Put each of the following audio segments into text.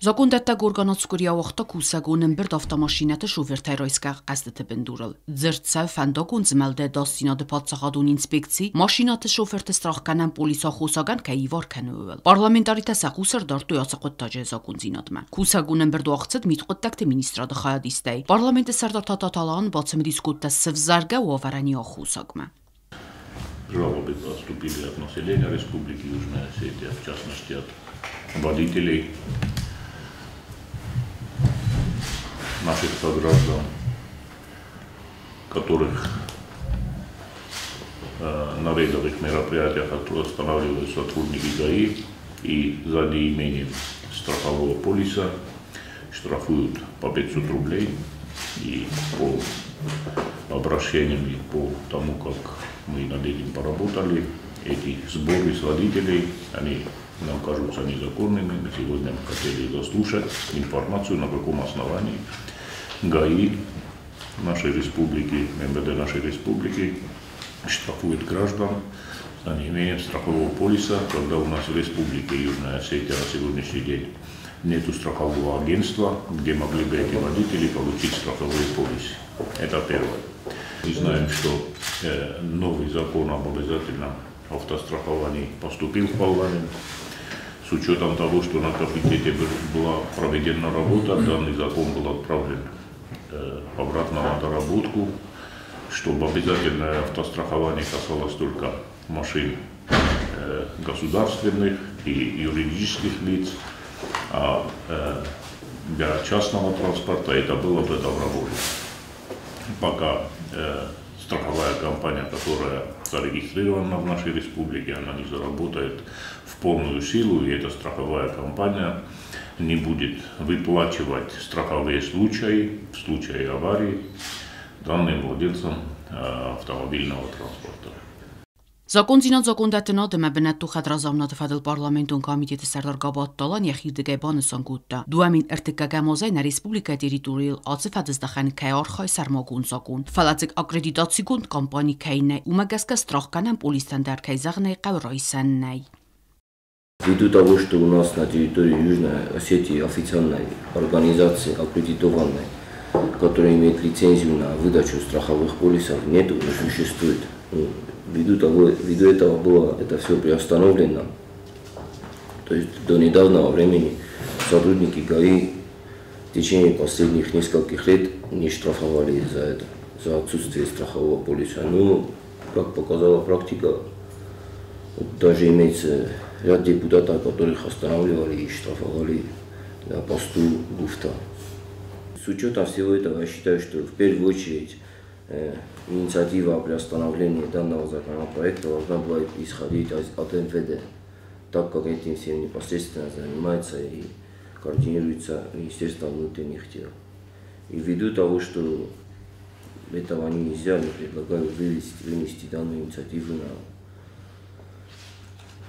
Закондӕттӕг орган ацкуыри ауагъта кусӕгон ӕмбырд автомашинӕты шофыртӕй райсгӕ хъӕстыты бындурыл. Дзырд цӕуы фӕндагон змӕлды ӕдасдзинады паддзахадон инспекци машинӕты шофырты страхгӕнӕн полисы аххосагӕн кӕй ивар кӕны, ууыл. Парламентаритӕ сӕ хъус ӕрдардтой ацы хъуыддаджы закондзинадмӕ. Кусӕгон ӕмбырд уагъд цыд мидхъуыддӕгты министрады хайадистӕй. Парламенты сӕрдар Тататалан бацымыдис кодта сывзаргӕ уавӕрӕн йӕ аххосагмӕ. Жалобы поступили от населения Республики Южная Осетия, в частности от водителей наших сограждан, которых на рейдовых мероприятиях останавливают сотрудники ГАИ и за неимением страхового полиса штрафуют по 500 рублей и по обращениям, и по тому, как мы над этим поработали, эти сборы с водителей, они нам кажутся незаконными. Мы сегодня хотели заслушать информацию, на каком основании ГАИ нашей республики, МВД нашей республики штрафует граждан за неимением страхового полиса, когда у нас в республике Южная Осетия на сегодняшний день нету страхового агентства, где могли бы эти водители получить страховые полисы. Это первое. Мы знаем, что новый закон об обязательном автостраховании поступил в парламент. С учетом того, что на комитете была проведена работа, данный закон был отправлен обратно на доработку, чтобы обязательное автострахование касалось только машин государственных и юридических лиц, а для частного транспорта это было бы добровольно. Пока страховая компания, которая зарегистрирована в нашей республике, она не заработает в полную силу, и эта страховая компания не будет выплачивать страховые случаи в случае аварии данным владельцам автомобильного транспорта. Закондзинад закондӕттынады ӕмӕ бынӕттон хӕдразамынады фӕдыл парламентон комитеты сӕрдар Габатты Алан йӕхирдыгӕй банысан кодта, 2003 азӕй нӕ республикӕйы территорийыл ацы фӕдыздӕхӕн кӕй архайы сӕрмагонд закон. Фӕлӕ дзы аккредитацигонд компани кӕй нӕй, уымӕ гӕсгӕ страхгӕнӕн полистӕн дӕр кӕй зӕгъын ӕй хъӕуы райсӕн нӕй. Ввиду того, что у нас на территории Южной Осетии официальной организации аккредитованной, которая имеет лицензию на выдачу страховых полисов, нету, не существует. Ввиду этого было это все приостановлено. То есть до недавнего времени сотрудники ГАИ в течение последних нескольких лет не штрафовали за это, за отсутствие страхового полиса. Но, как показала практика, даже имеется ряд депутатов, которых останавливали и штрафовали на посту Гуфта. С учетом всего этого, я считаю, что в первую очередь инициатива о приостановлении данного законопроекта должна была исходить от МВД, так как этим всем непосредственно занимается и координируется Министерство внутренних дел. И ввиду того, что этого они не сделали, предлагаю вынести данную инициативу на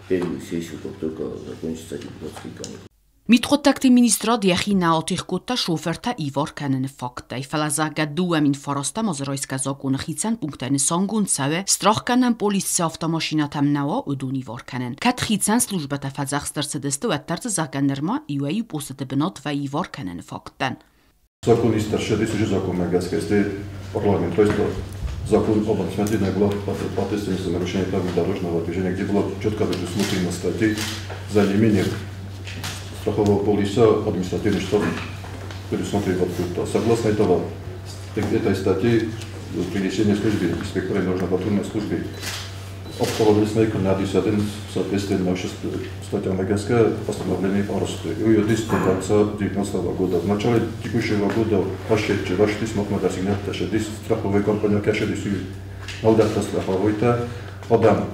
первую сессию, как только закончится депутатский каникул. Мидхъуыддӕгты министрад йӕхи нӕ атигъ кодта шофыртӕ ивар кӕныны факттӕй, фӕлӕ зӕгъгӕ 2009 азы райсгӕ законы хицӕн пункттӕ нысангонд цӕуы, страхгӕнӕн полис цы автомашинӕтӕм нӕ уа, уыдон ивар кӕнын. Кӕд хицӕн службӕтӕ фӕдзӕхст ӕрцыдысты, уӕддӕр дзы зӕгъгӕ нырма иуӕй-иу постыты бынат вӕййы ивар кӕныны факттӕн. Закон ист ӕрцыдис уже законмӕ гӕсгӕ, стӕй парламент райста закон об административной ответственности за нарушение правил дорожного движения, где было четко предусмотрено статьи за неимение страхового полиса административный штраф предусмотрен в открыто. Согласно этой статьи, принесение службы инспектора дорожно-патрульной службы автовладельцам на 1 в соответствии с статьей МГСК постановление о росте. И уйдет до конца 2019 года. В начале текущего года страховой компания Адам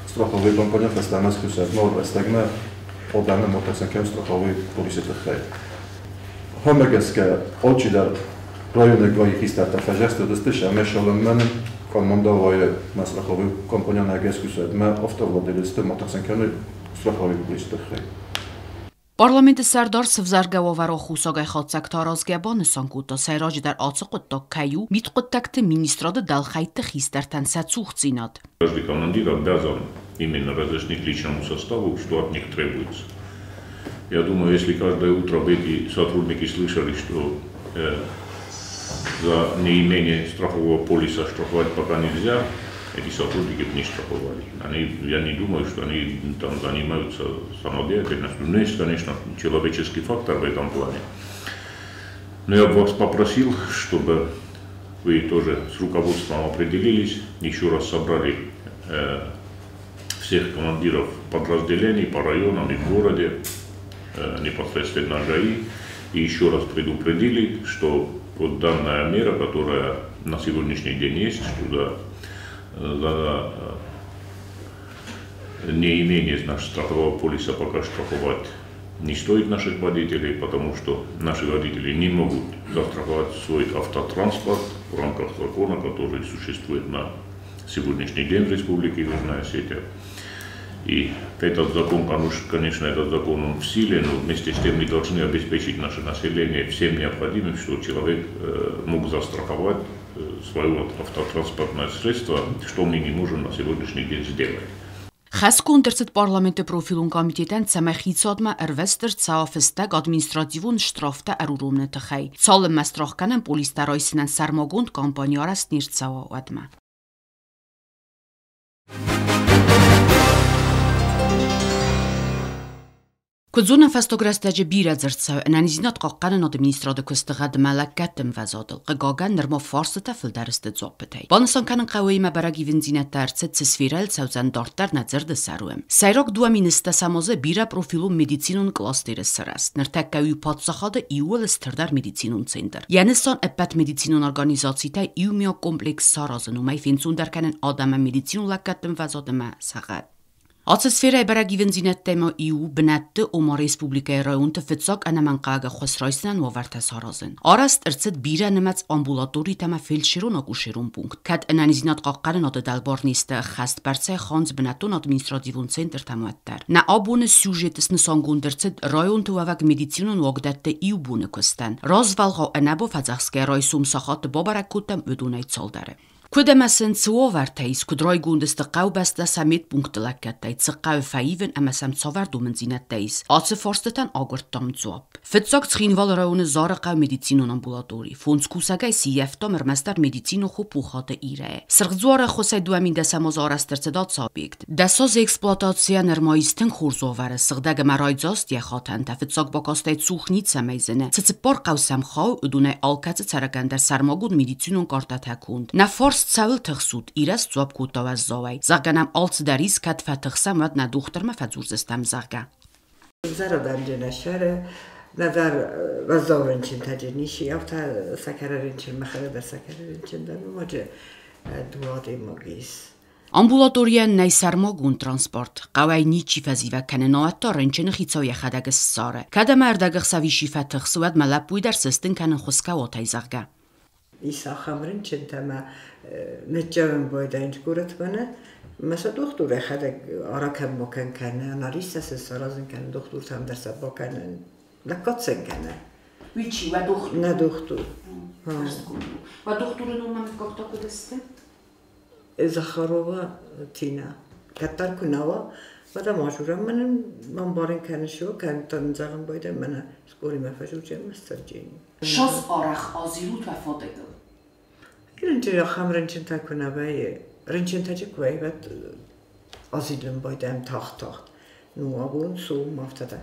страховой компания страховой полиси тыххӕй. Хамӕ алчидӕр районы ГАИ хистӕртӕ фӕзӕхстыдысты ӕмӕ шалыммӕ командавайы ма страховой компания нӕгӕскусӕдмӕ автовладелецты ма тыхсӕн кӕны страховой полиси тыххӕй. Парламенты сӕрдар сывзаргӕ уавӕры аххосагӕй хатдзӕгтӕ аразгӕ банысан кодта, сӕйраджыдӕр ацы хъуыддаг кӕй у мидхъуыддӕгты министрады дӕлхӕйтты хистӕртӕн сӕ цухдзинад. Каждый командир обязан именно разъяснить личному составу, что от них требуется. Я думаю, если каждое утро бы эти сотрудники слышали, что за неимение страхового полиса штрафовать пока нельзя, эти сотрудники бы не штрафовали. Я не думаю, что они там занимаются самодеятельностью. Но есть, конечно, человеческий фактор в этом плане. Но я бы вас попросил, чтобы вы тоже с руководством определились, еще раз собрали всех командиров подразделений по районам и в городе, непосредственно ГАИ, и еще раз предупредили, что вот данная мера, которая на сегодняшний день есть, что за неимение страхового полиса пока штрафовать не стоит наших водителей, потому что наши водители не могут застраховать свой автотранспорт в рамках закона, который существует на сегодняшний день в Республике Южная Осетия. И этот закон, конечно, этот закон он в силе, но вместе с тем мы должны обеспечить наше население всем необходимым, чтобы человек мог застраховать свое автотранспортное средство, что мы не можем на сегодняшний день сделать. Խեսկոն դրցդ պարլամենտը պրոֆիլուն կամիտետեն ցեմե խիցադմը ըրվեստր ցաαφստեգ ադմինիստրատիվուն շտրաֆտը ըրուրումնը տխեյ։ Ցալը մեստրախկանեն պոլիստարայսնեն սարմագոնդ կամպանի արասնիր ցավաուադմը։ Кудзуна фестограстаджи бира дзырдцӕуы ӕнӕниздзинад хъахъхъӕнынады министрады куысты гъӕд мӕлӕггӕдты ӕмвӕзадыл, хъыгагӕн, нырма фарстытӕ фылдӕр сты дзуаппытӕй. Банысан кӕнын хъӕуы имӕ бӕрӕг ивындзинӕдтӕ ӕрцыд, цы сферӕйыл цӕудзӕн дарддӕр нӕ дзырды сӕр у. Сӕйраг 2010 азы бирӕпрофилон медицинон кластеры сырӕзт. Ныртӕккӕ у паддзахады иууыл стырдӕр медицинон центр. Йӕ нысан ӕппӕт медицинон организацитӕ иумиаг комплекс саразын, уымӕй фенцондӕр кӕнын адӕмӕн медицинон лӕггӕдты ӕмвӕзад ӕмӕ сӕ гъӕд. Ацы сферӕйы бӕрӕг ивындзинӕдтӕ ма иу бынӕтты, ома республикӕйы районты фыццаг ӕнӕмӕнгхъӕугӕ ӕххуыс райсынӕн уавӕртӕ саразын. Арӕзт ӕрцыд бирӕнымӕц амбулаторитӕ ӕмӕ фельдшерон-акушерон пункт. Кӕд ӕнӕниздзинад хъахъхъӕнынады дӕлбар не сты ӕххӕстбӕрцӕй хандз бынӕттон административон центртӕм уӕддӕр. Нӕ абоны сюжеты снысангонд ӕрцыд районты уӕвӕг медицинон уагдӕтты иу боны куыстӕн. Развӕлгъау ӕнӕбафӕдзӕхсгӕ райсом сахаты бабӕрӕг кодтам уыдонӕй цалдӕры. Куыд ӕмӕ сын цы уавӕртӕ ис, куыд райгонд сты хъӕубӕстӕ сӕ медпункты лӕггӕдтӕй, цы хъӕуы фӕивын ӕмӕ сӕм цавӕр домындзинӕдтӕ ис, ацы фарстытӕн агуырдтам дзуапп. Фыццаг Цхинвалы районы Зары хъӕуы медицинон амбулатори. Фондз кусӕгӕй сиййӕфтам ӕрмӕстдӕр медицинон хо Пухаты Ирӕйы. Сырх дзуары ӕххуысӕй 2010 азы арӕзт ӕрцыд ацы объект. 10 азы эксплуатацийӕ нырма ис тынг хорз уавӕры, сыгъдӕг ӕмӕ райдзаст йӕ хатӕнтӕ, фыццаг бакастӕй цух ницӕмӕй зыны. Цы цыппар хъӕу сӕм хауы, уыдонӕй алкӕцы цӕрӕгӕн дӕр сӕрмагонд медицинон картӕтӕ конд. Нӕ фарст цӕуыл тыхсут, Ирӕ сдзуапп кодта уӕззауӕй. Зӕгъгӕ нӕм алцыдӕр ис, кӕд фӕтыхсӕм, уӕд нӕ дохтырмӕ фӕдзурдзыстӕм, зӕгъгӕ. Назар вазовринчин авта сакараринчин махарадар сакараринчин дар моджи дуадимагис. Амбулаторийӕн нӕй сӕрмагонд транспорт. Хъӕуӕй ничи фӕзивӕг кӕны, науӕд та рынчыны хицау йӕхӕдӕг ссары. Кӕд ӕмӕ ӕрдӕгӕхсӕв исчи фӕтыхсы, уӕд мӕ лӕппуйы дӕр сыстын кӕнын хуысгӕ уатӕй, зӕгъгӕ. Исахам рынчынтӕ мӕ ныччӕвын байдайынц горӕтмӕ, мӕ сӕ дохтыр йӕхӕдӕг аракӕн бакӕн кӕны, анализтӕ сӕ саразын кӕны, дохтыртӕм дӕр сӕ бакӕны, лӕггад кӕны. Уый чи, уӕ дохтыр? Нӕ дохтыр. Уӕ дохтыры ном ӕмӕ мыггаг куыд сты? Захарова Тина. Кӕддӕр куы нӕ уа, уӕд ӕм ажурӕм мӕнӕн мӕмбарын кӕны шо, кӕн зӕгъын байдайы мӕнӕ скоримӕ фӕжурджен мӕ сцӕрджени. Шас арӕх азилут уӕ фадыгыл? Рынчын ахӕм рынчынтӕ куы нӕ вӕййы, рынчынтӕ чи куы вӕййы, уӕд азилын байдайӕм тагъд-тагъд. Ну, абон сом афтӕ дӕр.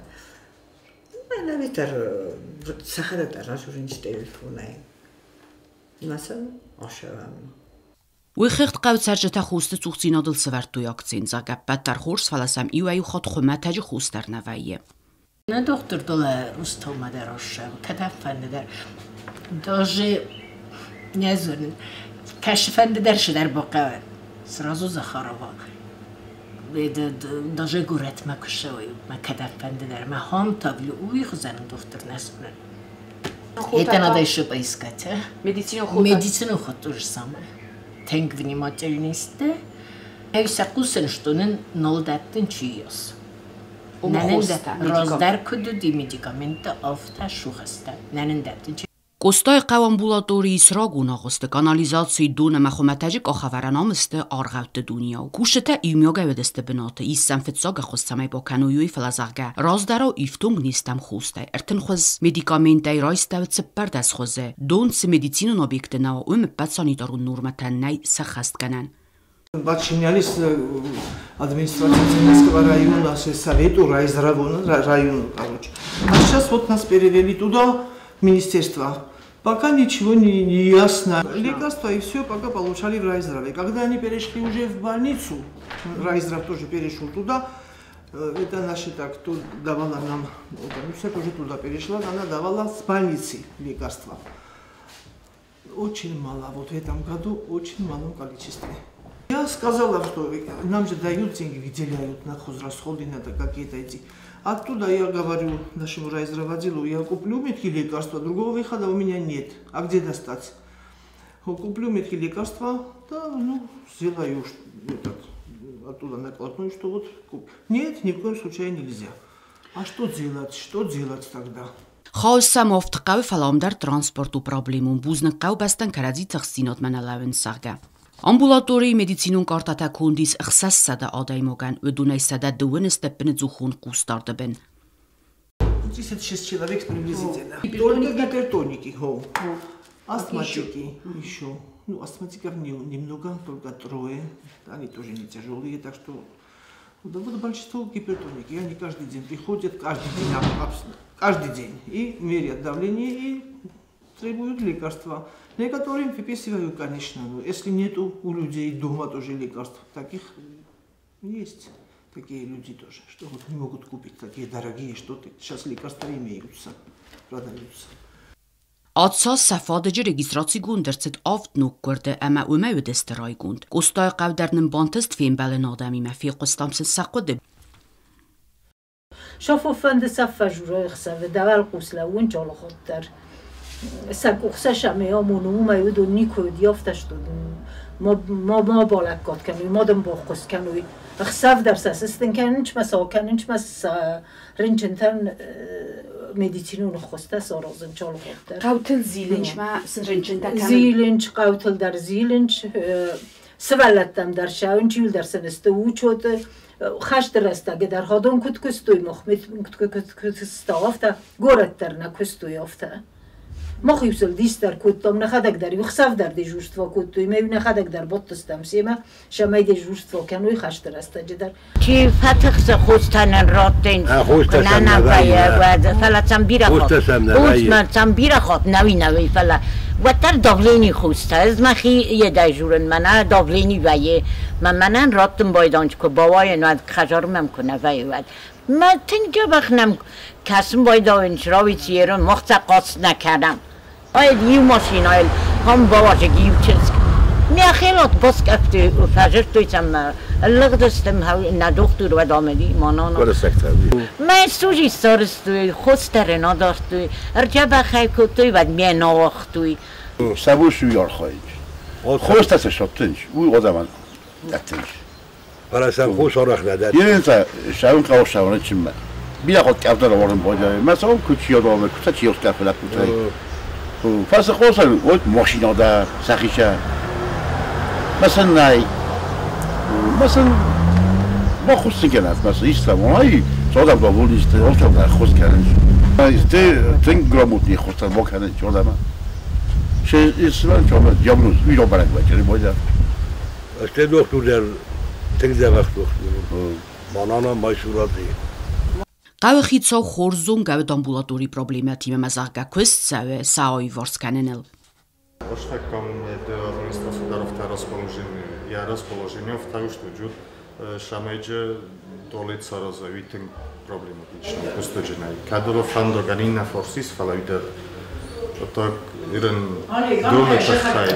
Мӕнӕ дӕр сӕхӕдӕг дӕр ажурынц телефонӕй. Мӕ сӕм ашӕвӕм. Уый хыгъд хъӕуы цӕрджытӕ хосты цухдзинадыл сӕвӕрдтой акцент, зӕгъгӕ, ӕппӕт дӕр хорз, фӕлӕ сӕм иуӕй-иу хатт хуымӕтӕджы хос дӕр нӕ вӕййы. Нӕ дохтыр дыл Рустовмӕ дӕр ашӕвы, кӕдӕмфӕнды дӕр. Даже не зонын, кӕсыфӕнды дӕр цыдӕр бахъӕуы. Сразу Захарова. Даже горӕтмӕ куы ссӕуой, мӕ кӕдӕмфӕнды дӕр, мӕ хам тавлю, уый хуызӕн дохтыр нӕ зонын. Это надо еще поискать. А? Медицину хо. Медицину хо то же самое. Тынг внимательный сты. Ӕй сӕ хъусын, что нын нал дӕттын чи ис. Раздӕр куыд уыди медикаменттӕ, афтӕ сухӕстӕ. Нӕ нын дӕттын чи. Къостайы амбулаторийы срагон агъуысты канализацийы дон ӕмӕ хуымӕтӕджы къахӕвӕрӕн ам сты аргъӕутты дунейау. Кусджытӕ иумиагӕй уыдысты бынаты, ис сӕм фыццаг ӕххуыс цӕмӕй бакӕной, уый, фӕлӕ зӕгъгӕ, раздӕрау ифтонг не стӕм хостӕй. Ӕртынхуыз медикаменттӕй райстӕуы 14 хуызы. Дон цы медицинон объекты нӕ уа, уым ӕппӕт санитарон нормӕтӕн нӕй сӕххӕстгӕнӕн. Подчинялись администрации Цемесского района, совету райздравона району, короче. А сейчас вот нас перевели туда, в министерство. Пока ничего не ясно. Лекарства и все пока получали в райздраве. Когда они перешли уже в больницу, райздрав тоже перешел туда, это наша так, кто давала нам, комиссия тоже туда перешла, она давала с больницы лекарства. Очень мало, вот в этом году очень малом количестве. Я сказала, что нам же дают деньги, выделяют на хозрасходы, надо какие-то эти. Оттуда я говорю нашему райздраводелу, я куплю метки лекарства, другого выхода у меня нет. А где достать? Куплю метки лекарства, да, ну, сделаю этот, оттуда накладную, что вот куп. Нет, ни в коем случае нельзя. А что делать? Что делать тогда? Хаос сӕм афты хъӕуы, фӕлӕ ам дӕр транспорт у проблемон. Бузныг хъӕубӕстӕн, кӕрӕдзи тыхстдзинадмӕ нӕ лӕууынц, зӕгъгӕ. Амбулаторийы медицинон картӕтӕ конд ис 600 адӕймагӕн, уыдонӕй 102 сты ӕппынӕдзухон хъусдарды бын. 36 человек приблизительно. Только гипертоники, хо. Астматики еще. Ну, астматиков немного, только трое. Они тоже не тяжелые, так что... Да вот большинство гипертоники, они каждый день приходят, каждый день, каждый день. И мерят давление, и требуют лекарства. Некоторым выписываю, конечно, но если нету у людей дома тоже лекарств, таких есть такие люди тоже, что вот не могут купить такие дорогие что-то. Сейчас лекарства имеются, продаются. Аца сафадыджы регистрацигонд ӕрцыд авд ноггуырды ӕмӕ уымӕй уыдысты райгонд. Къостайыхъӕу дӕр нын бантыст фембӕлын адӕмимӕ, фехъуыстам сын сӕ хъуыды. Шофофӕнды сӕ фӕжуры ӕхсӕвы дӕуӕлхъус лӕууын чалыхатт дӕр. Сӕ къухсӕ сӕмӕ амоны, уымӕй уыдон никуы уыди, афтӕ ма ма балӕггад кӕной, ма дын баххуыс кӕной. Ӕхсӕв дӕр сӕ сыстын кӕнынц мӕ сӕ акӕнынц мӕ сӕ рынчынтӕн медицинон ӕххуыстӕ саразын чалыхатт дӕр. Хъӕутыл зилынц ма сын рынчынтӕ кӕнын? Зилынц, хъӕутыл дӕр зилынц, сывӕллӕттӕм дӕр цӕуынц, иуылдӕр сын сты учеты. Хӕсты рӕстӕджы дӕр хадон куыд куыстой, мах куыд куыста, афтӕ горӕт дӕр нӕ куыстой афтӕ. Мах-иу сыл дис дӕр кодтам, нӕхӕдӕг дӕр-иу ӕхсӕв дӕр дежурство кодтой, ӕмӕ-иу нӕхӕдӕг дӕр бадтыстӕм семӕ, цӕмӕй дежурство кӕной хӕсты рӕстӕджы дӕр. Чи фӕтыхсы, хостӕ нын раттынц, куы нӕ нӕ вӕййы, уӕд, фӕлӕ сӕм бирӕ хатт, сӕм бирӕ хатт нӕуи нӕуи, фӕлӕ уӕддӕр давлени хостӕ, ӕз мӕхи йедӕй журын, мӕнӕ давлени вӕййы, мӕ мӕнӕн раттын байданч, куы бауайын, уӕд хӕдзары мӕм куы нӕ вӕййы, уӕд. Мӕ тынг дзӕбӕх нӕм кӕсын байдайынц, рауидзерын, мах сӕ хъаст нӕ кӕнӕм. Ай иу машинӕйыл хам бауазӕг иу чызг. Мӕхелат баскъӕфты фӕзырдтой сӕм лыгъдыстӕм нӕ дохтыр уӕд амыди, манана. Мӕ сузи сарызтой, хостӕрын адардтой, ӕрджӕбӕхӕй кодтой, уӕд мӕ науагътой. Сабус уый архайынц. Хостӕ сӕ сӕттынц, уый адӕмӕн дӕттынц. Фӕлӕ сӕм хос арӕх нӕ дӕтты. Йе сӕуын хъӕуы сӕуын чынмӕ. Бирӕ хатт къӕвда рауарын байдайы. Мӕ цӕуын куыд чи адӕмы, куыд сӕ чи скъӕфы лӕппутӕй. Фӕлӕ хосӕн вот машина дӕр сӕхицӕн. Мӕ сын нӕй. Мӕ сын баххуыс сын кӕнӕт, мӕ сын истӕм, ай, цодам довольны сты, алкӕм дӕр ӕххуыс кӕнынц. Сты тынг грамотный ӕххуыстӕ бакӕнынц адӕмӕн. Се исмӕн чомӕ диагноз уый рабӕрӕг вӕййы байдайы. Сте дохтыр дӕр тынг дзӕбӕх дохтыр у. Манана Майсурадзе. Хъӕуы хицау хорз зонгӕ уыд амбулаторийы проблемӕтимӕ ӕмӕ зӕгъгӕ, куыст цӕуы сӕ аиуварс кӕныныл. Я расположение вторую шамеджы долет сараза уитын проблематично кустоджинай. Кадро фандоганина форсис фалавидер. Так ирен доны тахай.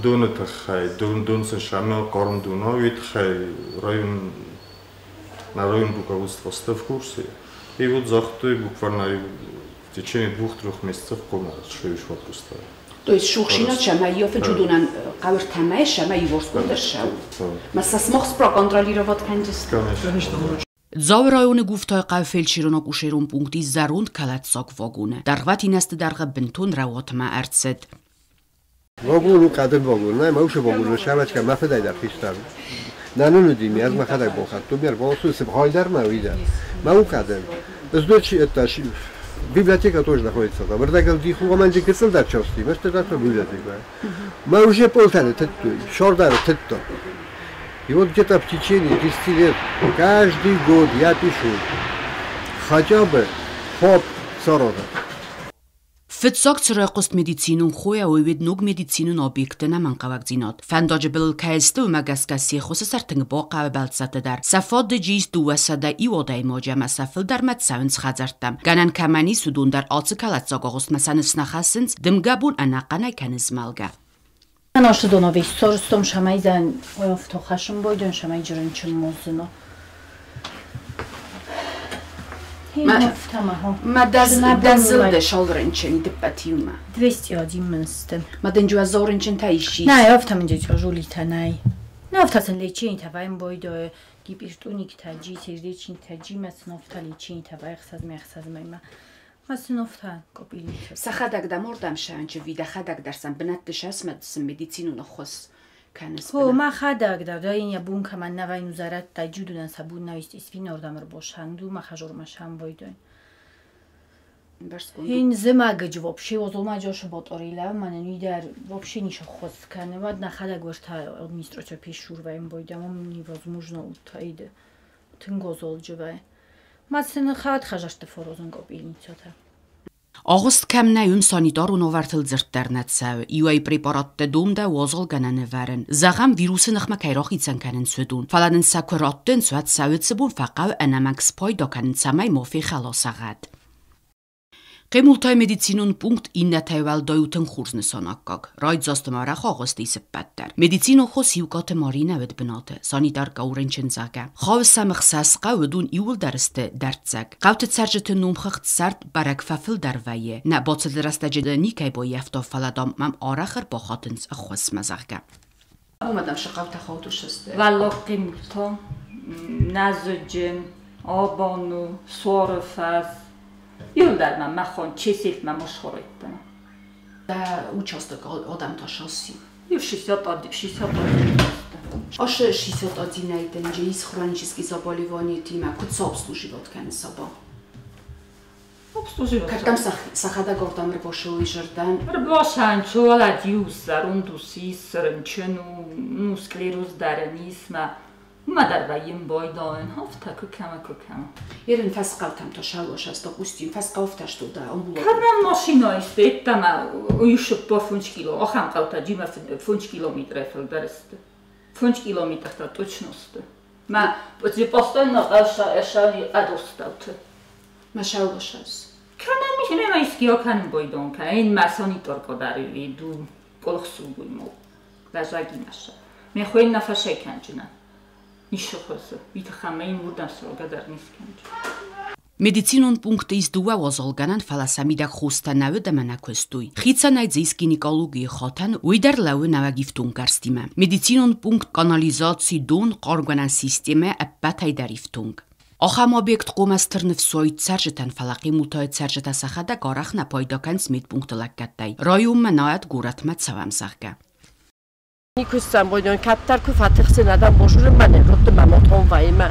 Доны тахай, дон дон сын шамел корм дуно вит хай район на район руководство в курсе. И вот захтой буквально в течение 2-3 месяцев комната шевиш вопрос. То есть шухшина чама ёфе чудунан қавр тамай шама иворскон дершау. Масас мохс проконтролировать кандис. Конечно. Дзауы районы Гуфтайы хъӕуы фельдшерон-акушерон пункт ис зӕронд кӕлӕддзаг вагоны. Дӕргъвӕтин азты дӕргъы бынтон раууатмӕ ӕрцыд. Вагон у хъӕдын вагон, нӕ мӕ уыцы вагоны сӕвӕцгӕ мӕ фыдӕй дӕр хистӕр. Нӕ нын уыди, ме ӕз мӕхӕдӕг балхӕдтон, ме рбаластой, цы хай дӕр мӕ уый дӕр. Мӕ у хъӕдын. Ыздочи это библиотека тоже находится там. Рдӕгыл дих у, ӕмӕ гыццыл дӕр части, мӕ стыр дӕр библиотека. Мӕ уже полтаны тыдтой, сордары тыдтой. И вот где-то в течение 10 лет каждый год я пишу хотя бы ФОП Сороза. Фыццаг цы райхъуыст медицинон хойӕ, уый уыд ног медицинон объекты ӕнӕмӕнгхъӕуӕгдзинад. Фӕндаджы былыл кӕй сты, уымӕ гӕсгӕ се ххуысы сӕр тынг бахъӕуы бӕлццӕтты дӕр. Сӕ фадыджы ис 201 адӕймаджы ӕмӕ сӕ фылдӕрмӕ цӕуынц хӕдзӕрттӕм. Гӕнӕн кӕмӕн ис, уыдон дӕр ацы кӕлӕддзаг агъуыстмӕ сӕ ныфс нӕ хӕссынц, дымгӕ бон ӕнӕхъӕнӕй кӕны змӕлгӕ. Աշտդոնովի սորստոմ շամայդան օյով թոխաշն բոյդոն շամայ ջրնչն մոզնո։ Ma dazılde şalrınçın dipatiuma. 201 мынсты. Ma denjua zorınçın ta işi. Най, афта минже чожулита най. Нафтасын леченита вайм бойдо гипиртуникта ჯი თერდეჩინთა ჯი მას ნოფთა ლეჩინითა ვაი ხსაზმე ხსაზმე მა მას ნოფთა კოპილითა. Сахадаг да мордам шанчы вида хадаг дарсан бнат дышас мад медицину нохос канас. Хо ма хадаг да даиня бунка ман навайн узарат та ჯუდუნან საბუნავისტის ვინორდამ რბოშანდუ მა ხაჟორმა შან ბოიდოენ. Ин зымӕгыджы вообще озолма ჯოშ ბოტორილა მანენ ვიდარ вообще нишо ხოსკანევა ნახადა გვერთა администрация ფიშურვა იმ ბოიდამო невозможно უთაიდე თინგოზოლჯვე მასენ ხათ ხაჟაშტე ფოროზონ კოპილიცოთა. Агъуыст кӕм нӕй, уым санитарон уавӕртыл дзырд дӕр нӕ цӕуы. Иуӕй препараттӕ домдӕ уазал гӕнӕны вӕрын. Зӕгъӕм, вирусы ныхмӕ кӕй рахицӕн кӕнынц, уыдон. Фӕлӕ нын сӕ куы раттынц, уӕд сӕ уыцы бон фӕхъӕуы ӕнӕмӕнг спайда кӕнын, цӕмӕй ма фехӕла сӕ гъӕд. Хъемултайы медицинон пункт иннӕтӕй уӕлдай у тынг хорз нысанаккаг. Райдзаст ӕмӕ арӕх агъуыст ис ӕппӕт дӕр. Медицинон хо Сиукаты Маринӕ уыд бынаты, санитаркӕ у рынчынзӕгӕ. Хъӕуы сӕм ӕхсӕз хъӕу, уыдон иууылдӕр сты дӕрддзӕг. Хъӕуты цӕрджыты номхыгъд сӕрд бӕрӕг фӕфылдӕр вӕййы. Нӕ бацыды рӕстӕджы никӕй баййӕфта, фӕлӕ, дам, мӕм арӕх ӕрбахатынц ӕххуысмӕ, зӕгъгӕ. Уымӕн хъӕутӕ хаудысты. Валлог Хъемулта, Нӕзыджын, Абану, Суары фӕз. Иууылдӕр мӕ махон чесет мӕ мошхореттен. Участок адӕмтӕ шасси. Ю 61 61 Аш 61 найден есть хронические заболевания тима куд обслуживать кӕны саба. Обслуживать. Кӕдӕм сӕхӕдӕг ардӕм ӕрбашой зӕрдӕн? Ӕрбашан чуалад юсар ундус ис рынчын у, ну склероз дӕрӕн ис мӕ Ма дӕр вӕййын бойдоен, афтӕ куы кӕмӕ, куы кӕмӕ. Ерын фӕсхъӕутӕм та шалошас, допустим, фӕсхъӕутӕ что да, амбулатория. Кӕд мӕм машина ис, ведтӕмӕ уйшып 5 кило, ахӕм хъӕутӕ джимӕ 5 километрӕй фылдӕр сты. 5 километртӕ точно сты. Мӕ постоянно хъӕуса хъӕдостауты. Ма шалошас. Кӕнӕ михнема иски окан бойдон кӕнӕ, ин ма санитарка дари ду колхсугуймо. Лажагинаша. Ме хуен нафашай кӕнджына. Нишохосы. Витахамейн урдам срога нискӕнджы. Медицинон пункты ис дыууӕ уазалгӕнӕн, фӕлӕ сӕ мидӕг хостӕ нӕ уыд ӕмӕ нӕ куыстой. Хицӕнӕй дзы ис гинекологийы хатӕн, уый дӕр лӕууы нӕуӕг ифтонггӕрзтимӕ. Медицинон пункт, канализаци, дон, хъармгӕнӕн системӕ ӕппӕтӕй дӕр ифтонг. Ахӕм объект хъуамӕ стыр ныфс уаид цӕрджытӕн, фӕлӕ Хъемултайы цӕрджытӕ сӕхӕдӕг арӕх нӕ пайда кӕнынц медпункты лӕггӕдтӕй. Районмӕ науӕд горӕтмӕ цӕуӕм, зӕгъгӕ. Никуыцӕм бойдон кӕддӕр куы фӕтыхсын адӕм божуры мӕнӕ ротты мӕ мотон вайма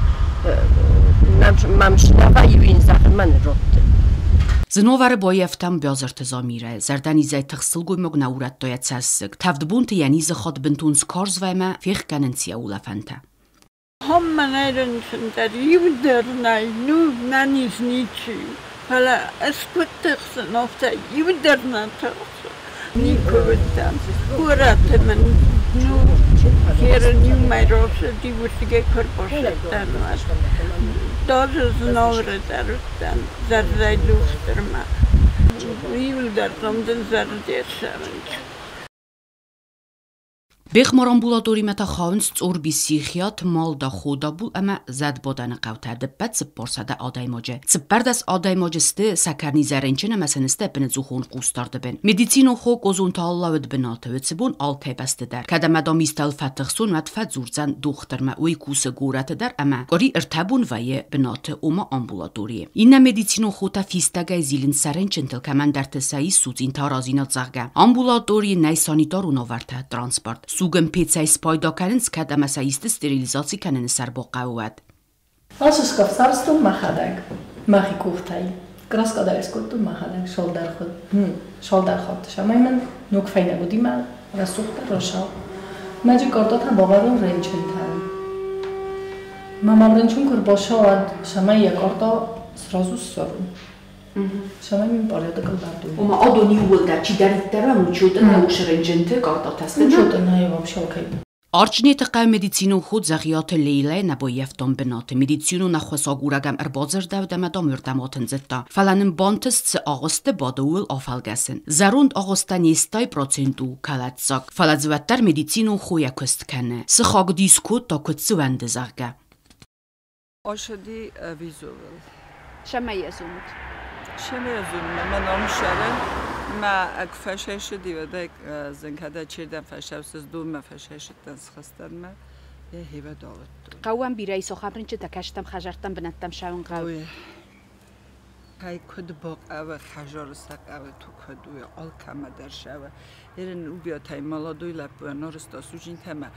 мамшинава юин захын мӕнӕ ротты. Зыновары баййӕфтам Биазырты Замирӕ. Зӕрдӕнизӕй тыхст сылгоймаг нӕ урӕдта йӕ цӕссыг. Тӕвд бонты йӕ низы хатт бынтон скарз вӕймӕ фехгӕнынц йӕ улӕфӕнтӕ. Хоммӕ нӕ рынчын дӕр иу дӕр нӕй, ну нӕниз ничи у. Фӕлӕ ӕз куыд тыхсын, афтӕ иу дӕр нӕ тыхсы. Никуы уыдтӕн. Горӕты мын ну херын иу мӕй рацыди, уырдыгӕй куы ӕрбацыдтӕн, уӕд. Даже Знауыры дӕр уыдтӕн зӕрдӕйы дохтырмӕ. Иуылдӕр дам дын зӕрдӕ цӕуынц. Бехъмар амбулаторимӕ та хауынц Цъорбис, Сихиат, Малда, Ходабул ӕмӕ Зӕдбадӕны хъӕутӕ, ӕдӕппӕт 400 адӕймаджы. 14 адӕймаджы сты сӕкӕрнизӕй рынчын ӕмӕ сын сты ӕппынӕдзухон хъусдарды бын. Медицинон хо Къозонты Алла уыд бынаты уыцы бон алкӕй бӕсты дӕр. Кӕд ӕмӕ дам истӕуыл фӕтыхсон, уӕд фӕдзурдзӕн дохтырмӕ, уый кусы горӕты дӕр ӕмӕ къуыри ӕртӕ бон вӕййы бынаты, ома амбулаторийы. Иннӕ медицинон хотӕ фистӕгӕй зилынц сӕ рынчынтыл, кӕмӕндӕрты сӕ ис судзинтӕ аразинаг, зӕгъгӕ. Амбулаторийы нӕй санитарон уавӕртӕ, транспорт. Сугын пецӕй спайда кӕнынц, кӕд ӕмӕ сӕ исты стерилизаци кӕныны сӕр бахъӕуы, уӕд. Ацы шкаф сарӕзтон мӕхӕдӕг, мӕхи къухтӕй. Краска дӕр скодтон мӕхӕдӕг цалдӕр хатты. Цӕмӕй мын ног фӕйнӕг уыди мӕ рӕсугъддӕр рӕсау. Мӕджы къортатӕ бавӕрон рынчынтӕн. Мӕ мӕм рынчын куы ӕрбацӕуӕд, цӕмӕй йӕ къорта сразу ссарон. Цӕмӕй мын порядокыл дардтой. Ома адон иууылдӕр чидӕриддӕр уӕм учеты нӕ усы рынчынты къортатӕ сты? Учеты нӕ вообще алкӕй. Арчънеты хъӕуы медицинон хо Дзӕгъиаты Лейлӕйы нӕ баййӕфтам бынаты. Медицинон ӕххуыс агурӕг ӕм ӕрбадзырдӕуыд ӕмӕ дам уырдӕм атындзыдта. Фӕлӕ нын бантыст, цы агъуысты бады, ууыл афӕлгӕсын. Зӕронд агъуыстӕн 80% у кӕлӕддзаг, фӕлӕ дзы уӕддӕр медицинон хо йӕ куыст кӕны. Сыхаг дис кодта, куыд цы уӕнды, зӕгъгӕ. Ошоди визовел. Цӕмӕй йӕ зонут? Цӕмӕй йӕ зонут? Мӕ ном Шарен. Мӕ фӕсӕсыди зынкӕдӕ чердӕм фӕсӕвсыз донмӕ фӕсӕсыдтӕн схызтӕн мӕ хевӕ давыдтой. Хъӕуӕн бирӕ ис ахӕм рынчынтӕ, кӕстӕм хӕдзӕрттӕм, бынӕттӕм ссӕуын хъӕуы. Кӕй куыд бахъӕуы, хӕдзары сӕ хъӕуы, ту куыд у, алкӕмӕ дӕр сӕвы. Ерын убиатӕй молодой лӕппу нарыста сужинтӕмӕ.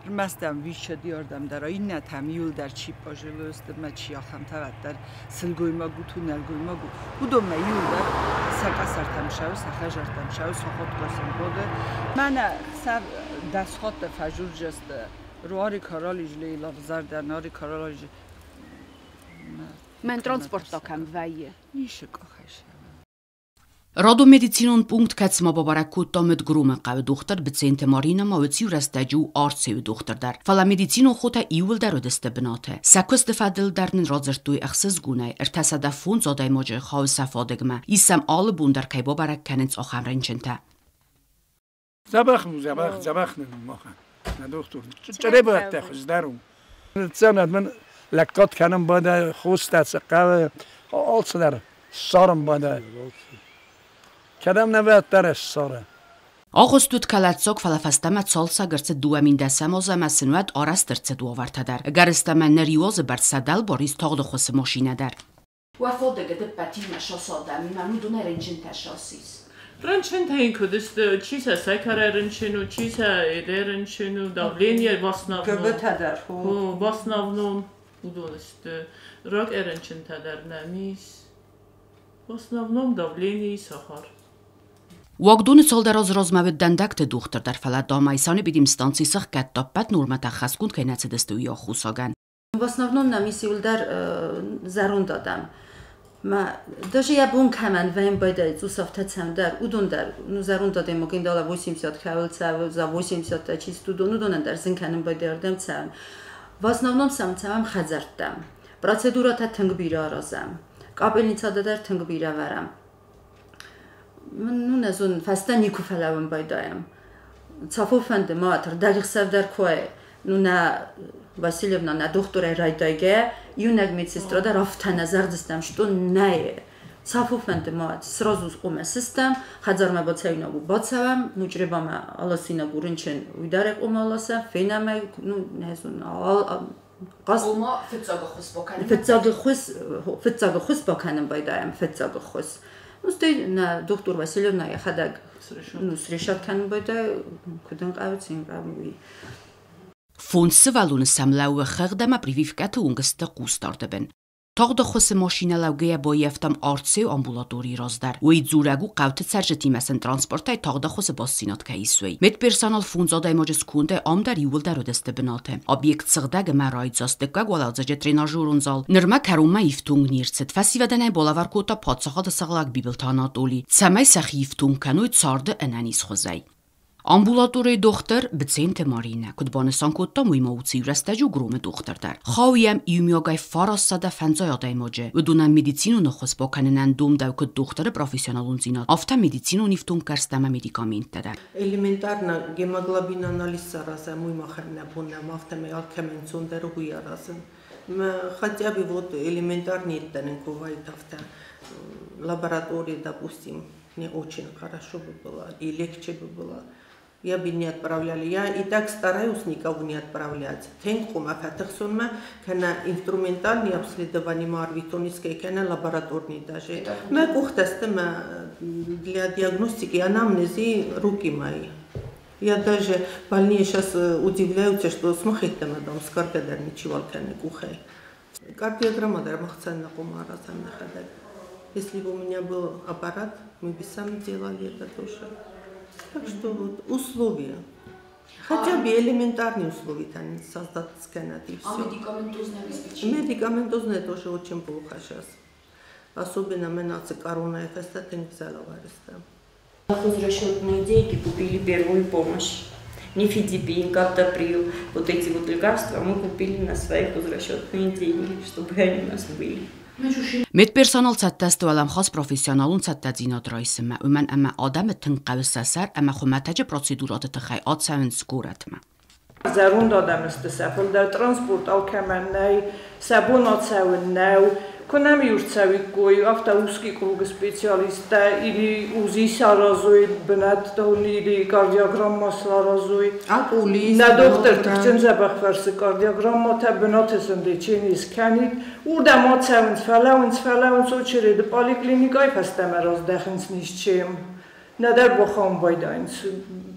Рмӕстӕм виччади ардӕм дӕр, иннӕтӕм иуылдӕр чи пожилой сты мӕ чи ахӕмтӕ уӕддӕр сылгоймаг у, ту нӕлгоймаг у. Уыдонмӕ иуылдӕр сӕ къӕсӕртӕм сӕуы, сӕ хӕдзӕрттӕм сӕуы, сӕ сын боды. Мӕнӕ хсӕв 10 хатты фӕжурджысты. Руари каралиж лейла взарда, нари каралиж. Мӕн транспорт та кӕм вӕййы? Нишы къахӕй сӕвы. Радон медицинон пункт, кӕцымӕ бабӕрӕг кодта Мыдгромы хъӕуы дохтыр Быценты Маринӕ ма уыцы иу рӕстӕджы у Арцеуы дохтыр дӕр. Фӕлӕ медицинон хотӕ иууылдӕр уыдысты бынаты. Сӕ куысты фӕдыл дӕр нын радзырдтой ӕхсызгонӕй, 305 адӕймаджы хауы сӕ фадыгмӕ. Ис сӕм алы бон дӕр кӕй бабӕрӕг кӕнынц, ахӕм рынчынтӕ. Дзӕбӕх у, дзӕбӕх, дзӕбӕх нын у махӕн. Нӕ дохтыр. Чъребӕттӕ хуыздӕр у. Цӕмӕн мын лӕггад кӕнын бадӕ, хостӕ цы хъӕуы, алцыдӕр ссарын бадӕ. Кӕдӕм нӕ вӕддӕр ссары. Агъуыст уыд кӕлӕддзаг, фӕлӕ фӕстӕмӕ цалцӕг ӕрцыд 2010 азы ӕмӕ сын уӕд арӕзт ӕрцыд уавӕртӕ дӕр. Ӕгӕрыстӕмӕй ныр иу азы бӕрц сӕ дӕлбар ис тагъды хуысы машинӕ дӕр. Уӕ фадыгы дыппӕтимӕ сасадӕмимӕ уыдонӕй рынчынтӕ сасис. Рынчынтӕ куыд сты, чи сӕ сӕкӕрӕй рынчын у, чи сӕ эдӕй рынчын у, давление в основном. ГБТ дӕр. В основном уыдон сты. Рак рынчынтӕ дӕр нӕм ис. В основном давление и сахар. Уагдоны цалдӕр азы размӕ уыд дӕндӕгты дохтыр дӕр, фӕлӕ Дамайсаны эпидемстанци сӕхгӕдта, ӕппӕт нормӕтӕ ӕххӕстгонд кӕй нӕ цыдысты, уый аххосагӕн. В основном нӕм ис иуылдӕр зӕронд адӕм. Мӕ даже йӕ бон кӕмӕн вӕййын байдайы цъус афтӕ цӕмдӕр, уыдон дӕр, ну зӕронд адӕймаг индала 80 кӕуыл цӕуы, за 80 та чи сты, уыдон, уыдонӕн дӕр зын кӕнын байдайы ардӕм цӕуын. В основном сӕм цӕуӕм хӕдзӕрттӕм. Процедурӕтӕ тынг бирӕ аразӕм. Капельницӕтӕ дӕр тынг бирӕ вӕрӕм. Ну, нӕ зонын, фӕстӕ никуы фӕлӕууын байдайӕм. Цафон фӕнды ма, ӕрдӕгӕхсӕв дӕр куы уай, ну нӕ Васильевна нӕ дохтырӕй райдайгӕйӕ, иунӕг медсестра дӕр афтӕ нӕ зӕгъдзыстӕм, что нӕй. Цафон фӕнды ма, сразу хъуамӕ сыстӕм, хӕдзармӕ бацӕуинаг у бацӕуӕм, ну чъребамӕ аласинаг у рынчын, уый дӕр ӕй хъуамӕ аласӕм, фенӕм ӕй, ну нӕ зонын, Ома фыццаг ӕххуыс бакӕнын? Фыццаг ӕххуыс бакӕнын байдайӕм, фыццаг ӕххуыс. Ну, стӕй нӕ дохтыр Васильевна йӕхӕдӕг ну, срешат кӕнын байдайы, куыд ын хъӕуы, цы йын хъӕуы, уый. Фондз сывӕллоны сӕм лӕууы хыгъд ӕмӕ прививкӕты онг сты хъусдарды бын. Тагъд ӕххуысы машинӕ лӕугӕйӕ баййӕфтам Арцеуы амбулаторийы раз дӕр. Уый дзурӕг у, хъӕуты цӕрджытимӕ сын транспортӕй тагъд ӕххуысы бастдзинад кӕй ис, уый. Медперсонал фондз адӕймаджы скондӕй ам дӕр иууылдӕр уыдысты бынаты. Объект сыгъдӕг ӕмӕ райдзаст, дыккаг уӕладзыджы тренажерон зал нырма кӕронмӕ ифтонг не рцыд. Фӕсивӕдӕн ӕй балӕвар кодта паддзахады сӕргълӕууӕг Бибылты Анатоли, цӕмӕй сӕхи ифтонг кӕной царды ӕнӕнизхуызӕй. Амбулаторийы дохтыр Быценты Маринӕ куыд банысан кодта, уый ма уыцы иу рӕстӕджы у Громы дохтыр дӕр. Хауы йӕм иумиагӕй 950 адӕймаджы. Уыдонӕн медицинон ӕххуыс бакӕнынӕн домдӕуы куыд дохтыры профессионалондзинад, афтӕ медицинон ифтонггӕрзтӕ ӕмӕ медикаменттӕ дӕр. Элементарно гемоглобин анализ саразӕм, уый махӕн нӕ бон нӕма, афтӕмӕй алкӕмӕн ӕнцондӕр у уый аразын. Хотя бы вот элементарнее нын куы уаид афтӕ лаборатория, допустим, не очень хорошо бы было и легче бы было. Я бы не отправляли. Я и так стараюсь никого не отправлять. Тынг хъуамӕ фӕтыхсон мӕ, кӕнӕ инструментальный обследование ма арвитон искӕй, кӕнӕ лабораторный даже. Мӕ къухтӕ сты мӕ для диагностики анамнезы руки мои. Я даже больные сейчас удивляются, что смахеттӕмӕ дам сгаргӕ дӕр ничиуал кӕны къухӕй. Кардиограмма дӕр махцӕн нӕ хъуамӕ аразӕм нӕхӕдӕг. Если бы у меня был аппарат, мы бы сами делали это тоже. Так что вот условия. Хотя бы элементарные условия там создать сканать и все. А медикаментозное обеспечение? Медикаментозное тоже очень плохо сейчас. Особенно мы на корона фестатинг взяла. Хозрасчетные деньги купили первую помощь. Нифедипин, каптоприл, вот эти вот лекарства мы купили на свои хозрасчетные деньги, чтобы они у нас были. Медперсонал цӕттӕ сты уӕлӕмхас профессионалон цӕттӕдзинад райсынмӕ, уымӕн ӕмӕ адӕмы тынг хъӕуы сӕ сӕр ӕмӕ хуымӕтӕджы процедурӕты тыххӕй ацӕуынц горӕтмӕ. Зӕронд адӕм сты сӕ фылдӕр, транспорт алкӕмӕн нӕй, сӕ бон ацӕуын нӕу. Куы нӕм иу рцӕуиккой, афтӕ узкий кругы специалисттӕ или УЗИ саразой бынӕттон, или кардиограмма саразой. Нӕ дохтыр тыхджын дзӕбӕх фӕрсы кардиограмматӕ бынаты сын лечение скӕнид. Уырдӕм ацӕуынц, фӕлӕууынц, фӕлӕууынц очереды поликлиникӕйы фӕстӕмӕ раздӕхынц низчем. Нӕдӕр бахауын байдайынц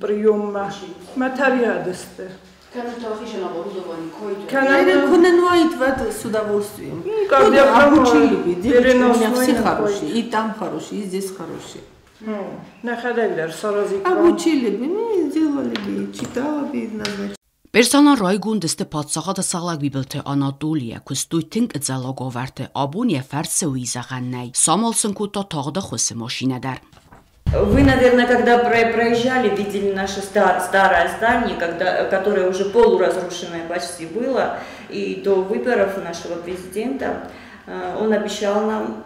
приеммӕ. Мӕ тӕригъӕд сты. Кӕнӕ уаид с удовольствием. Обучили бы, девочки у меня все хорошие, и там хорошие, и здесь хорошие. Нӕхӕдӕг дӕр саразиккам. Обучили бы, ну, сделали бы, читала бы, назначили. Персонал райгонд сты паддзахады сӕгълӕг Бибылты Анатолийӕ, куыстой тынг ӕдзӕллаг уавӕрты, абон йӕ фӕрцы уый зӕгъӕн нӕй. Самал сын кодта тагъд ӕххуысы машинӕ дӕр. Вы, наверное, когда проезжали, видели наше старое здание, которое уже полуразрушенное почти было, и до выборов нашего президента он обещал нам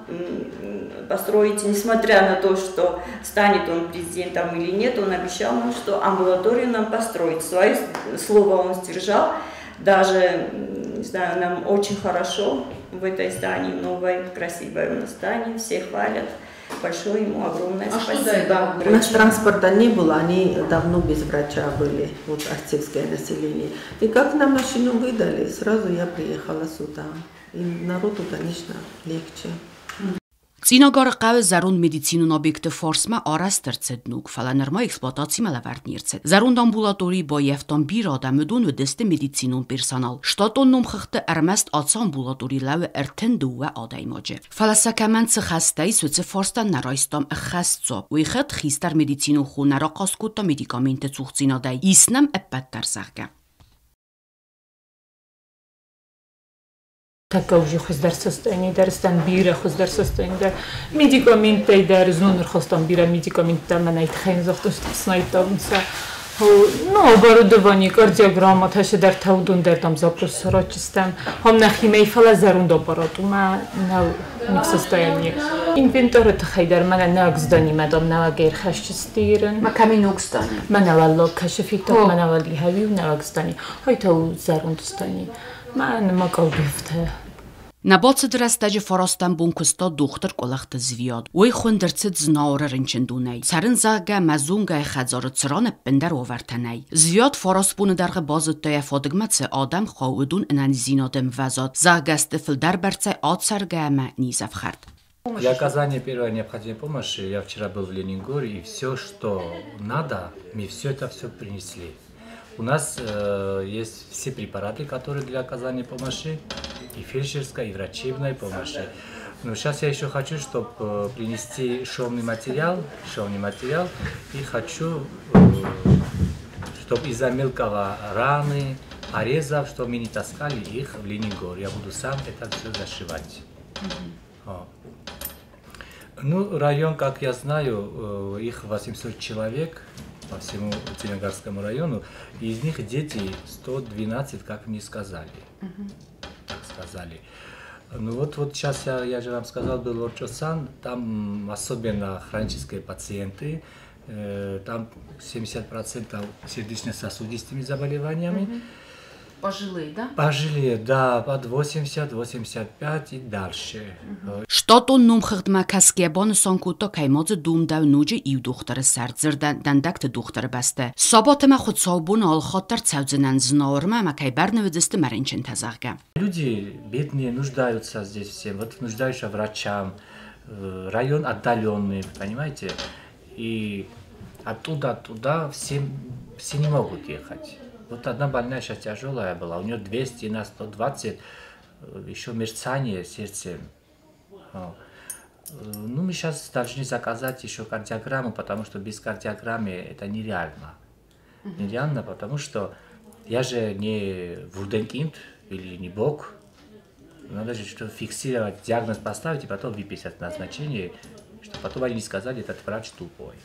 построить, несмотря на то, что станет он президентом или нет, он обещал нам, что амбулаторию нам построить. Свое слово он сдержал, даже, не знаю, нам очень хорошо в этой здании, новое, красивое у нас здание, все хвалят. Большое ему огромное спасибо. У нас транспорта не было, они давно без врача были, вот арцизское население. И как нам машину выдали, сразу я приехала сюда. И народу, конечно, легче. Цъинагары хъӕуы зӕронд медицинон объекты фарсмӕ арӕзт ӕрцыд ног, фӕлӕ нырма эксплуатацимӕ лӕвӕрд не рцыд. Зӕронд амбулаторийы баййӕфтам бирӕ адӕм, уыдон уыдысты медицинон персонал. Штатон номхыгъдты ӕрмӕст ацы амбулаторийы лӕууы 32 адӕймаджы. Фӕлӕ сӕ кӕмӕн цы хӕстӕ ис, уыцы фарстӕн нӕ райстам ӕххӕст дзуапп. Уый хыгъд хистӕр медицинон хо нӕ рахъаст кодта медикаментты цухдзинадӕй. Ис нӕм ӕппӕт дӕр, зӕгъгӕ. Тӕккӕ уже хуыздӕр состояние дӕр стӕн, бирӕ хуыздӕр состояние дӕр. Медикаменттӕй дӕр знон ӕрхастам бирӕ медикаменттӕ, мӕнӕй тыххӕй загътон, что снайдтам сӕ. Ну, оборудование, кардиограмма, тӕ дӕр тӕвдон дӕр там запрос саразджыстӕм. Ам нӕхимӕ фӕлӕ зӕронд аппарат у, мӕ не в состоянии. Инвентары тыххӕй дӕр мӕнӕ нӕуӕг зданимӕ дам нӕуӕг ӕрхӕсджыстирын. Ма кӕми ног здани? Мӕнӕ уӕллаг кӕсы фиток, мӕнӕ уӕлли хӕуи нӕуӕг здани. Хай та у зӕронд здани. Мӕ ма калбифтӕ. Нӕ бацыды рӕстӕджы фарастӕм бон куыста дохтыр Къуылыхты Звиад. Уый хуынд ӕрцыд Знауыры рынчындонӕй. Цӕрын, зӕгъгӕ, мӕ зонгӕйы хӕдзары, цыран ӕппындӕр уавӕртӕ нӕй. Звиад 9 боны дӕргъы базыдта, йӕ фадыгмӕ цы адӕм хауы, уыдон ӕнӕниздзинады ӕмвӕзад, зӕгъгӕ, сты фылдӕрбӕрцӕй ацӕргӕ ӕмӕ низӕфхӕрд. Для оказания первой необходимой помощи я вчера был в Ленингоре, и все, что надо, мы все это все принесли. У нас есть все препараты, которые для оказания помощи, и фельдшерской, и врачебной помощи. Но сейчас я еще хочу, чтобы принести шовный материал, и хочу, чтобы из-за мелкого раны, порезов, чтобы мы не таскали их в Ленингор. Я буду сам это все зашивать. Ну, район, как я знаю, их 800 человек. по всему Зеленогорскому району. И из них дети 112, как мне сказали. Так сказали. Ну вот сейчас я же вам сказал, был Орчосан, там особенно хронические пациенты, там 70% сердечно-сосудистыми заболеваниями. Пожилые, да? Пожилые, да, под 80, 85 и дальше. Штатон номхыгъдмӕ кӕсгӕйӕ банысан кодта, кӕй ма дзы домдӕуы ноджы иу дохтыры сӕр, дзырдӕн дӕндӕгты дохтыры бӕсты. Сабат ӕмӕ хуыцаубоны алыхатт дӕр цӕудзынӕн Знауырмӕ ӕмӕ кӕй бӕрны уыдзысты мӕ рынчынтӕ, зӕгъгӕ. Люди бедные, нуждаются здесь все, вот нуждаются врачам, район отдаленный, понимаете, и оттуда туда все не могут ехать. Вот одна больная сейчас тяжелая была, у нее 200 на 120, еще мерцание сердца. Ну, мы сейчас должны заказать еще кардиограмму, потому что без кардиограммы это нереально. Нереально, потому что я же не вундеркинд или не бог. Надо же что фиксировать, диагноз поставить и потом выписать назначение, чтобы потом они не сказали, этот врач тупой.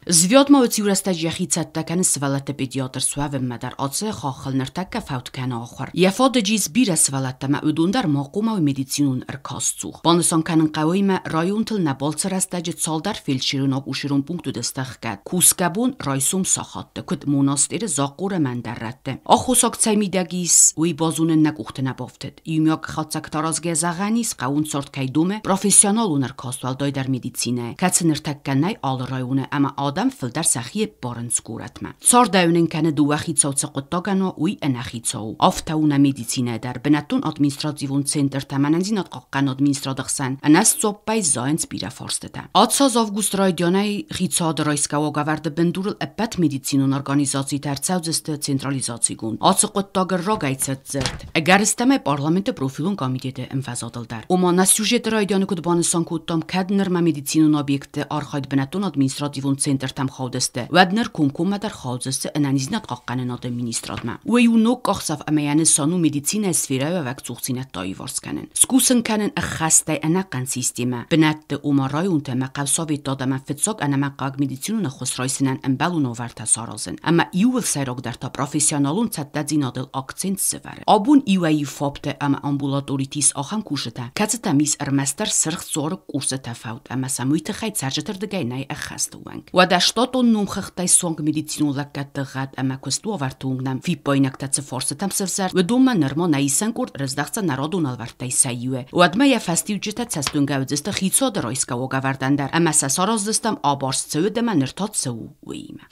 Звиад ма уыцы иурӕстӕджы йӕхи цӕттӕ кӕны сывӕллӕтты педиатр суӕвынмӕ дӕр. Ацы хаххыл ныртӕккӕ фӕуд кӕны ахуыр. Йӕ фадыджы ис бирӕ сывӕллӕттӕ ӕмӕ уыдон дӕр ма хъуамӕ уой медицинон ӕркастцух. Банысан кӕнын хъӕуы ӕмӕ районтыл нӕ балцы рӕстӕджы цалдӕр фельдшерон-акушерон пункт уыдысты ӕхгӕд. Кусгӕ бон райсом сахатты, куыд монастыры, Захъхъор ӕмӕ ӕндӕр рӕтты. Аххосаг цӕй мидӕг ис, уый базонын нӕ къухты нӕ бафтыд. Иумиаг хатдзӕгтӕ аразгӕйӕ зӕгъӕн ис, хъӕууон цард кӕй домы профессионалон ӕркаст, уӕлдайдӕр медицинӕйы, кӕцы ныртӕккӕ нӕй алы районы ӕмӕ адӕм фылдӕр сӕхи ӕппарынц горӕтмӕ. Цардӕуынын кӕны дыууӕ хицау цы хъуыддагӕн уа, уый ӕнӕхицау у. Афтӕ у нӕ медицинӕ дӕр. Бынӕттон административон центртӕ ӕмӕ ӕнӕниздзинадхъахъхъӕнӕн министрады хсӕн ӕнӕсдзуаппӕй зайынц бирӕ фарстытӕ. Ацы аз августы райдианӕй хицауады райсгӕ уагӕвӕрды бындурыл ӕппӕт медицинон организацитӕ ӕрцӕудзысты централизацигонд. Ацы хъуыддагыл рагӕй цыд дзырд. Ӕгӕрыстӕмӕй парламенты профилон комитеты ӕмвӕзадыл дӕр. Ома нӕ сюжеты райдианы куыд банысан кодтам, кӕд нырмӕ медицинон объектты архайд бынӕттон административон центртӕм хаудысты, уӕд ныр комкоммӕдӕр хаудзысты ӕнӕниздзинадхъахъхъӕнынады министрадмӕ. Уый у ног къахдзӕф ӕмӕ йӕ нысан у медицинӕйы сферӕйы уӕвӕг цухдзинӕдтӕ аиуварс кӕнын. Скусын кӕнын ӕххӕстӕй ӕнӕхъӕн системӕ, бынӕтты, ома районты ӕмӕ хъӕусоветты адӕмӕн фыццаг ӕнӕмӕнгхъӕуӕг медицинон ӕххуыс райсынӕн ӕмбӕлон уавӕртӕ саразын ӕмӕ иууыл сӕйрагдӕр та профессионалон цӕттӕдзинадыл акцент сӕвӕрын. Абон иуӕй-иу ФАП-ты ӕмӕ амбулаториты ис ахӕм кусджытӕ, кӕцытӕм ис ӕрмӕстдӕр сырх дзуары курсытӕ фӕуд ӕмӕ сӕм уый тыххӕй цӕрджыты рдыгӕй нӕй ӕххӕст ӕууӕнк. Уӕдӕ штатон номхыгъдтӕй суанг медицинон лӕггӕдты гъӕд ӕмӕ куыстуавӕрты онг нӕм фиппаинӕгтӕ цы фарстытӕм сӕвзӕрд, уыдонмӕ нырма нӕ исӕн къорд рыздӕхдзӕн народон ӕлвӕрдтӕй сӕ иуы. Уӕдмӕ йӕ фӕстиуджытӕ цӕстуынгӕ уыдзысты хицауады райсгӕ уагӕвӕрдӕн дӕр ӕмӕ сӕ сараздзыстӕм абарст цы уыд ӕмӕ ныр та цы у, уыимӕ.